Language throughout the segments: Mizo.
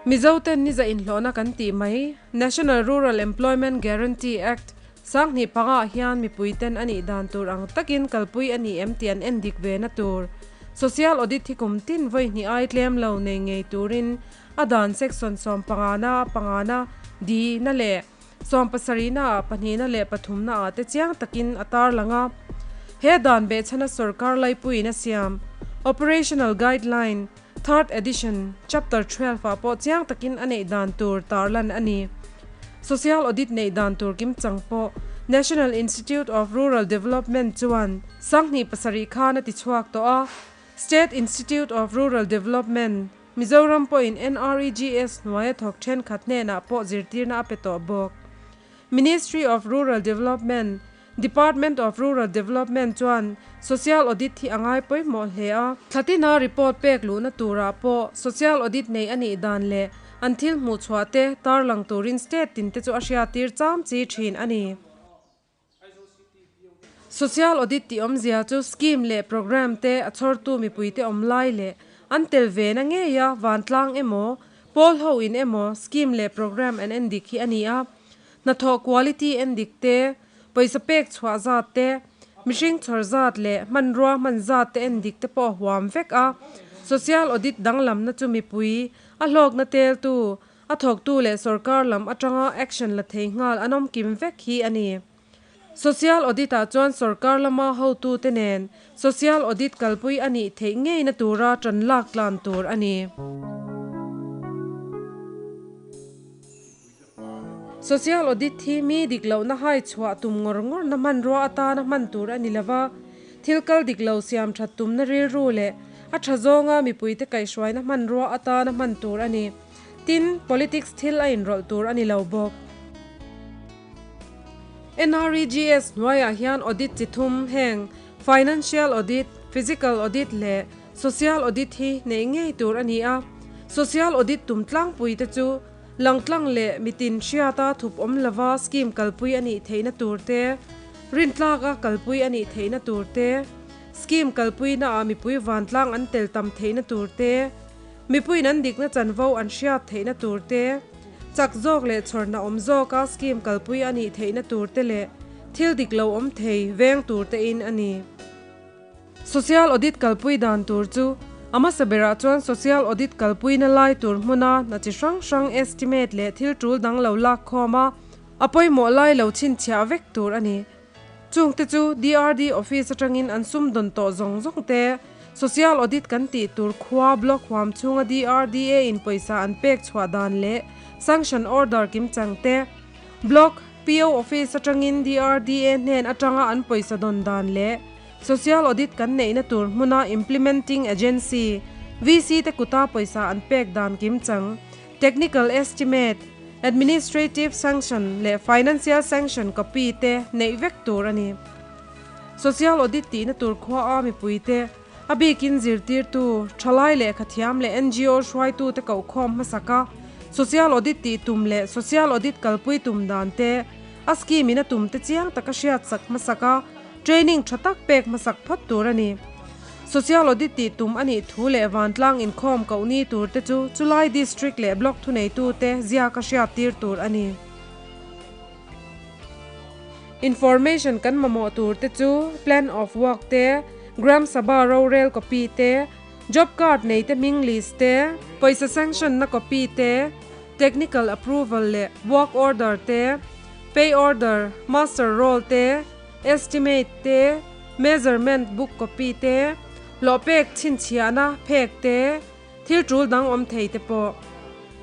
Mizoten ni za inhlawhna kan tih mai, National Rural Employment Guarantee Act, Sanghnih pangah hian mipuiten a nih dan tur ang takin kalpui a ni em tih an en dik ve na tur. Social Audit hi kum tin vawi hnih ai tlem lo nei ngei turin A dan section sawmpangana, pangana, di na leh sawmpasarihna ah pahnihna leh pathumna ah te chiang takin a tarlang a. He dan behchhana sorkar laipuiin a siam Operational Guideline, Third Edition, Chapter 12 ah pawh chiang takin a neih dan tur tarlan a ni. Social Audit neih dan tur kimchang pawh National Institute of Rural Development chuan sanghnih pasarih khan a tichhuak tawh a. State Institute of Rural Development, Mizoram pawhin NREGS hnuaia thawk thenkhat hnenah pawh zirtirna a pe tawh bawk. Ministry of Rural Development, Department of Rural Development chuan Social Audit hi a ngai pawimawh hle a. Thlatina report pek luhna turah pawh Social Audit nei a nih dan leh an thil hmuhchhuah te tarlang turin state tinte chu a hriattir cham chi thin a ni. Social Audit tih awmzia chu scheme leh programme te a chhawrtu mipuite awm lai leh an tel ve na ngei a, vantlang emaw, pawl ho in emaw scheme leh programme an en dik hi a ni a. Hnathawh quality en dik te, pawisa pek chhuah zat te, mihring chhawr zat leh hmanrua hman zat te en dik te pawh a huam vek a. Social Audit danglamna chu mipui a hlawkna teltu A thawktu leh sorkar lam atanga action la thei nghal an awm kim vek hi a ni. Social Audit ah chuan sorkar lama hotute nen Social Audit kalpui a nih theih ngeina tura tan lak tlan tur a ni. Social Audit hi mi dik lohna hai chhuah tum ngawr ngawrna hmanrua atana hman tur a ni lova, thil kal dik lo siam that tumna rilru leh a tha zawnga mipuite kaihhruaina hmanrua atana hman tur a ni. Tin, politics thil a inrawlh tur a ni lo bawk. NREGS hnuaiah hian audit chi thum heng Financial Audit, Physical Audit leh Social Audit hi neih ngei tur a ni a. Social Audit tum tlangpui te chu langtlang leh mitin hriata thup awm lova scheme kalpui a nih theihna tur te, rintlaka kalpui a nih theihna tur te, scheme kalpuinaah mipui vantlang an tel tam theihna tur te, Mipuiin an dikna chanvo an hriat theihna tur te, chak zawk leh chhawrna awm zawka scheme kalpui a nih theihna tur te leh thil dik lo awm thei veng tur tein a ni. Social Audit kalpui dan tur chu a hmasa berah chuan Social Audit kalpuina lai tur hmuna hna chi hrang hrang estimate leh thil tul dang lo lak khawm a, a pawimawh lai lo chhinchhiah vek tur a ni. Chungte chu DRD office atangin an sumdawn tawh zawng zawng te, Social Audit kan tih tur khua block huam chhunga DRDA in pawisa an pek chhuah dan leh sanction order kimchang te, Block PO office atangin DRDA hnen atanga an pawisa dawn dan leh Social Audit kan neihna tur hmuna Implementing Agency, VC te kuta pawisa an pek dan kimchang, Technical Estimate, Administrative Sanction leh Financial Sanction copy te neih vek tur a ni. Social Audit tihna tur khua a mipuite, a bikin zirtirtu, thalai lehkhathiam leh NGO hruaitute kohkhawm hmasak a, Social Audit tih tum leh Social Audit kalpui tum dan te, a scheme in a tum te chiang taka hriatsak hmasak a, training tha tak pek hmasak phawt tur a ni. Social Audit tih tum a nih thu leh vantlang inkhawm koh ni tur te chu chulai District leh Block thuneitute ziaka hriat tir tur a ni. Information kan mamawh tur te chu Plan of Work te, Gram Sabha rorel copy te, Job Card nei te hming list te, pawisa sanction na copy te, Technical Approval leh Work Order te, Pay Order, Master Roll te, Estimate te, Measurement book copy te, hlawh pek chhinchhiahna phek te, thil tul dang awm thei te pawh.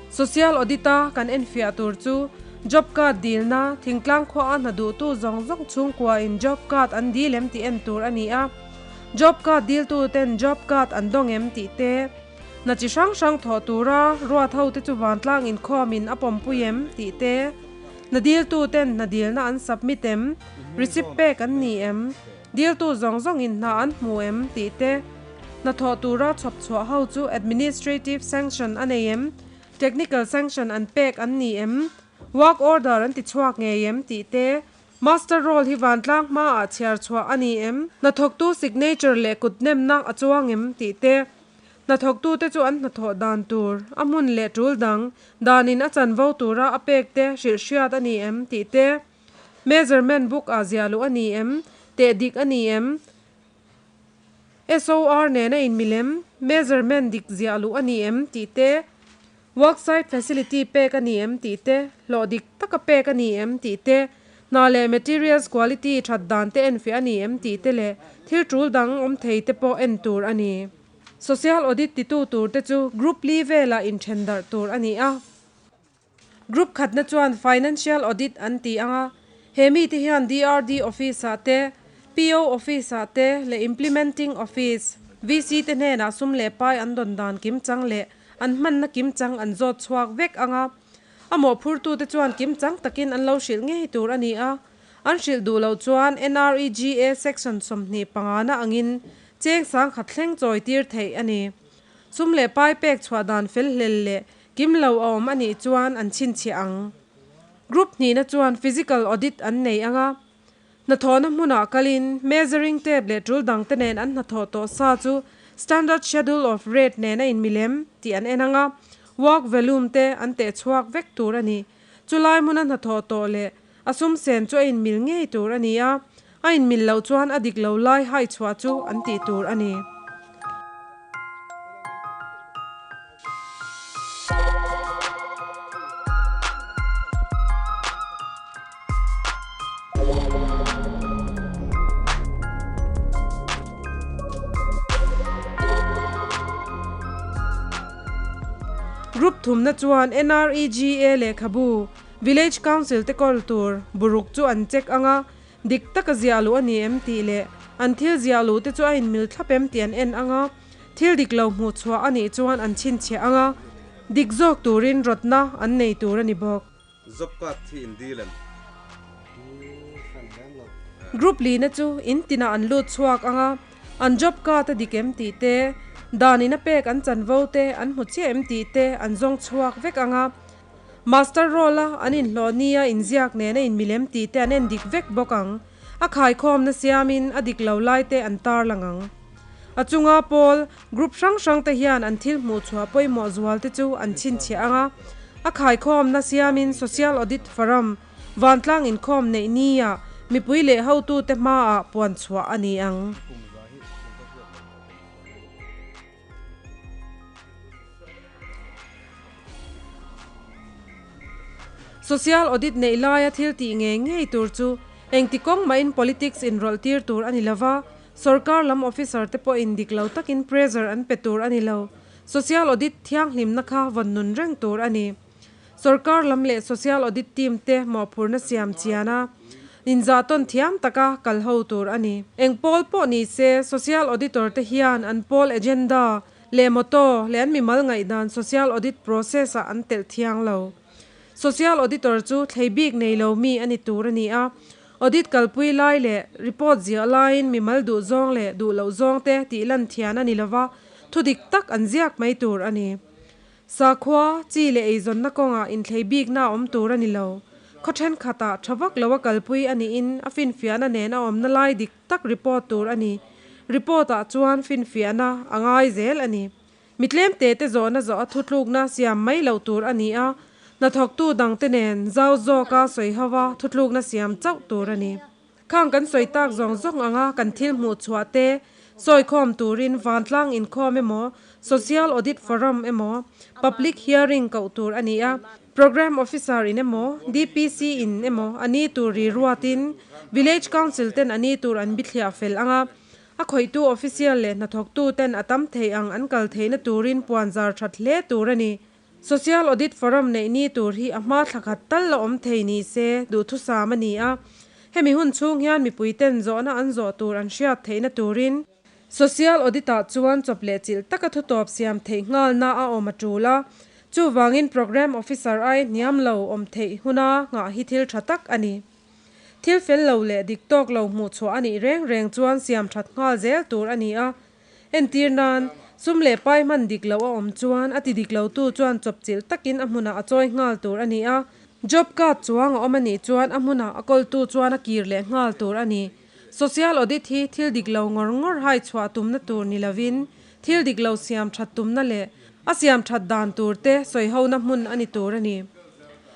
Social Audit a kan enfiah tur chu Job Card dilna, thingtlang khua a hna duhtu zawng zawng chhungkua in Job Card an dil em tih en tur a ni a. Job Card diltu ten Job Card an dawng em tih te, hna chi hrang hrang thawh tura ruat ho te chu vantlang inkhawm in a pawmpui em tih te. Hna diltu ten hna dilna an submit em? Receipt pek an ni em? Diltu zawng zawngin hna an hmu em? tih te. Hna thawh tura chhawp chhuah ho chu administrative sanction a nei em? Technical sanction an pek an ni em? Work order an ti chhuak ngei em? tih te. Master roll hi vantlang hmaah chhiar chhuah a ni em? Hnathawktu signature leh kutnemna a chuang em? tih te. Hnathawktute chu an hnathawh dan tur, a hmun leh tul dang, danin a chanvo tura a pek te hrilh hriat a ni em? tih te. Measurement book ah ziah luh a ni em? Teh dik a ni em? SOR nena inmilem, measurement dik ziah luh a ni em? tih te. Worksite facility pek a ni em tih te, hlawh dik taka pek a ni em tih te, hna leh materials quality that dan te enfiah a ni em tih te leh thil tul dang awm thei te pawh en tur a ni. Social audit titu tur te chu group li velah inthen darh tur a ni a. Group khatna chuan financial audit an ti ang a, he mite hian DRD office ah te, PO office ah te leh implementing office, VC te hnenah sum leh pai an dawn dan kimchang leh An hmanna kimchang an zawt chhuak vek ang a, a mawhphurtute chuan kimchang takin an lo hrilh ngei tur a ni a. An hrilh duh loh chuan NREGA Section 25 na angin cheng sangkhat thleng chawi tir theih a ni. Sum leh pai pek chhuah dan fel hlel leh kim lo a awm a nih chuan an chhinchhiah ang. Group hnihna chuan Physical Audit an nei ang a. Hnathawhna hmunah kalin measuring tape leh tul dangte nen an hnathawh tawh sa chu standard schedule of rate nen a inmilem tih an en ang a, work volume te an teh chhuak vek tur a ni. Chulai hmuna hnathawh tawh leh a sum sen chu a inmil ngei tur a ni a, a inmil loh chuan a dik lo lai hai chhuah chu an tih tur a ni. Group thumna chuan NREGA lehkhabu, Village Council te kawl tur buruk chu an check ang a, dik taka ziah luh a ni em tih leh an thil ziah luh te chu a inmil thlap em tih an en ang a. Thil dik lo hmuh chhuah a nih chuan an chhinchhiah ang a, dik zawk turin rawtna an nei tur a ni bawk. Job card hi in dil em? Group lina chu in tinah an lut chhuak ang a, an job card a dik em tih te, dan in a pek an chanvo te an hmu chiah em tih te an zawng chhuak vek ang a, master roll a an inhlawh nia inziak nen a inmilem tih te an en dik vek bawk ang. A khaikhawmna siamin a dik lo lai te an tarlang ang. A chunga pawl, group hrang hrang te hian an thil hmuh chhuah pawimawh zual te chu an chhinchhiah ang a. A khaikhawmna siamin Social Audit Forum, vantlang inkhawm neih nia mipui leh hotute hmaah puan chhuah a ni ang. Social Audit neih laia thil tih ngei ngei tur chu engti kawng mahin politics inrawlh tir tur a ni lova, Sorkar lam officer te pawhin dik lo takin pressure an pe tur a ni lo. Social Audit thianghlimna kha vawn nun reng tur a ni. Sorkar lam leh Social Audit team te mawhphurna siam chian a, inzahtawn thiam taka kal ho tur a ni. Eng pawl pawh ni se, Social Auditor te hian an pawl agenda leh motto leh an mimal ngaihdan Social Audit process ah an telh thiang lo. Social Auditor chu thlei bik nei lo mi a ni tur a ni a, Audit kalpui lai leh report ziah laiin mimal duh zawng leh duh loh zawng te tih lan thian a ni lova, thu dik tak an ziak mai tur a ni. Sakhua, chi leh eizawnna kawngah inthlei bikna a awm tur a ni lo. Khaw thenkhatah tha vak loa kalpui a niin a finfiahna nen a awmna lai dik tak report tur a ni. Report ah chuan finfiahna a ngai zel a ni. Mi tlemte te zawhna zawh a thutlukna siam mai loh tur a ni a, hnathawktu dangte nen zau zawka sawi ho a thutlukna siam chauh tur a ni. Khang kan sawi tak zawng zawng anga kan thil hmuh chhuah te sawikhawm turin vantlang inkhawm emaw, Social Audit Forum emaw, Public Hearing koh tur a ni a. Programme Officer in emaw, DPC in emaw a ni tur ri ruatin Village Council ten a ni tur an bithliah fel anga A khawihtu official leh hnathawktu ten a tam thei ang an kal theihna turin puan zar that hle tur a ni. Social Audit Forum neih ni tur hi a hma thla khat tal la awm thei ni se duhthusam a ni a. Hemi hun chhung hian mipui ten zawhna an zawh tur an hriat theihna turin Social Audit ah chuan chawp leh chilh taka thutawp siam theih nghalna a awm a tul a. Chuvangin Programme Officer ai hniam lo awm theih huna nghah hi thil tha tak a ni. Thil fel lo leh dik tawk lo hmuh chhuah a nih reng reng chuan siam that nghal zel tur a ni a. Entir nan, sum leh pai hman dik loh a awm chuan a ti dik lotu chuan chawpchilh takin a hmunah a chawi nghal tur a ni a. Job card chuang a awm a nih chuan a hmunah a kawltu chuan a kir leh nghal tur a ni. Social audit hi thil dik lo ngawr ngawr hai chhuah tumna tur ni lovin thil dik lo siam that tumna leh a siam that dan tur te sawihona hmun a ni tur a ni.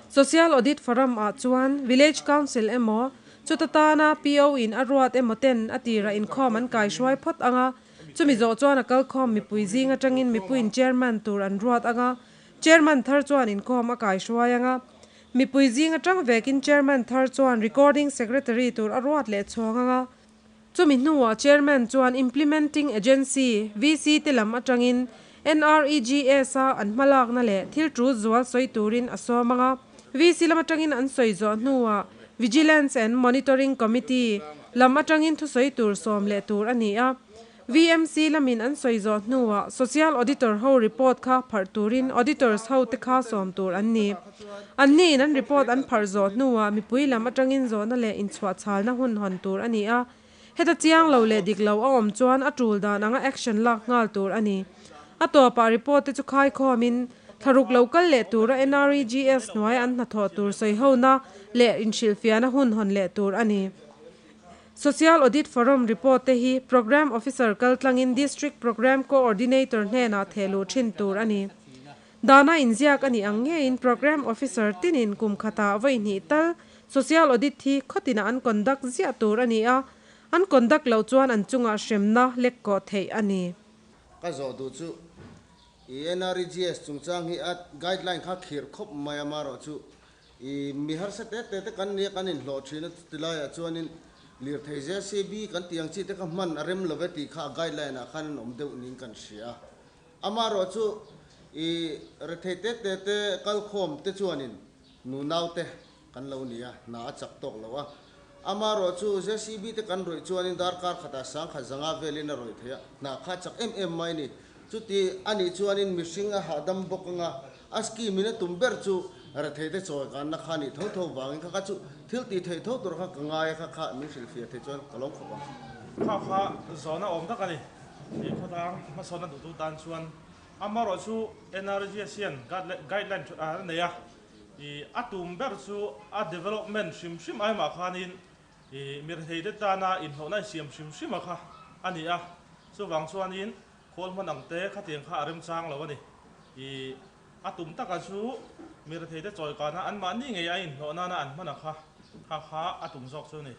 Social Audit Forum ah chuan Village Council emaw, chuta tana PO in a ruat emaw ten a tirah inkhawm an kaihruai phawt ang a, chumi zawh chuan a kalkhawm mipui zing atangin mipuiin Chairman tur an ruat ang a, Chairman thar chuan inkhawm a kaihruai ang a, mipui zing atang vekin Chairman thar chuan Recording Secretary tur a ruat leh chhuang ang a. Chumi hnuah Chairman chuan Implementing Agency, VC te lam atangin NREGS a an hmalakna leh thil tul zual sawi turin a sawm ang a. VC lam atangin an sawi zawh hnuah Vigilance and Monitoring Committee lam atangin thusawi tur sawm leh tur a ni a. VMC lamin an sawi zawh hnuah Social Auditor ho report kha pharh turin Auditors ho te kha sawm tur an ni. Anniin an report an pharh zawh hnuah mipui lam atangin zawhna leh inchhuahchhalna hun hawn tur a ni a. Heta chiang lo leh dik lo a awm chuan a tul dan anga action lak nghal tur a ni. A tawpah report te chu khaikhawmin thlaruk lo kal leh tura NREGS hnuaia an hnathawh tur sawihona leh inhrilhfiahna hun hawn leh tur a ni. Social Audit Forum report te hi Programme Officer kaltlangin District Programme Coordinator hnenah thehluh thin tur a ni. Dana inziak a nih ang ngeiin Programme Officer tinin kum khatah vawi hnih tal Social Audit hi khawtinah an conduct ziah tur a ni a, an conduct loh chuan an chungah hremna lek kawh theih a ni. Ka zawh duh chu i NREGS chungchang hi a guideline kha khirh khawp mai a, marawh chu I mi harsa te te te kan nia kan inhlawh thin a, chuti laiah chuanin lirthei JCB kan tih ang chi te kha hman a rem lo ve tih kha a guideline ah khan an awm deuh niin kan hria a. Amaherawh chu i rethei te te te kalkhawm te chuanin nunau te kan lo ni a, hna a chak tawk lo a. Amaherawh chu JCB te kan rawih chuanin darkar khatah sangkhat zanga velin a rawih thei a, hna kha a chak em em mai a ni. Chuti a nih chuanin mihring a hahdam bawk anga A scheme in a tum ber chu rethei te chawi kanna kha nih tho tho vangin kha kha chu thil tih theih tho tur kha ka ngai a kha kha min hrilhfiah theih chuan ka lawm khawp ang. Kha kha zawhna awm tak a ni. He khawtlang hmasawnna duhtu tan chuan amaherawh chu NRGS hian guideline a nei a, ih a tum ber chu a development hrim hrim aimah khanin ih mi rethei te tana inhlawhna insiam hrim hrim a kha a ni a, chuvang chuanin Khawl hman ang te khatiang kha a remchang lo a ni. I a tum taka chu mi retheite chawi kana anmahni ngei a inhlawh nana an hman a kha kha kha a tum zawk chu a ni.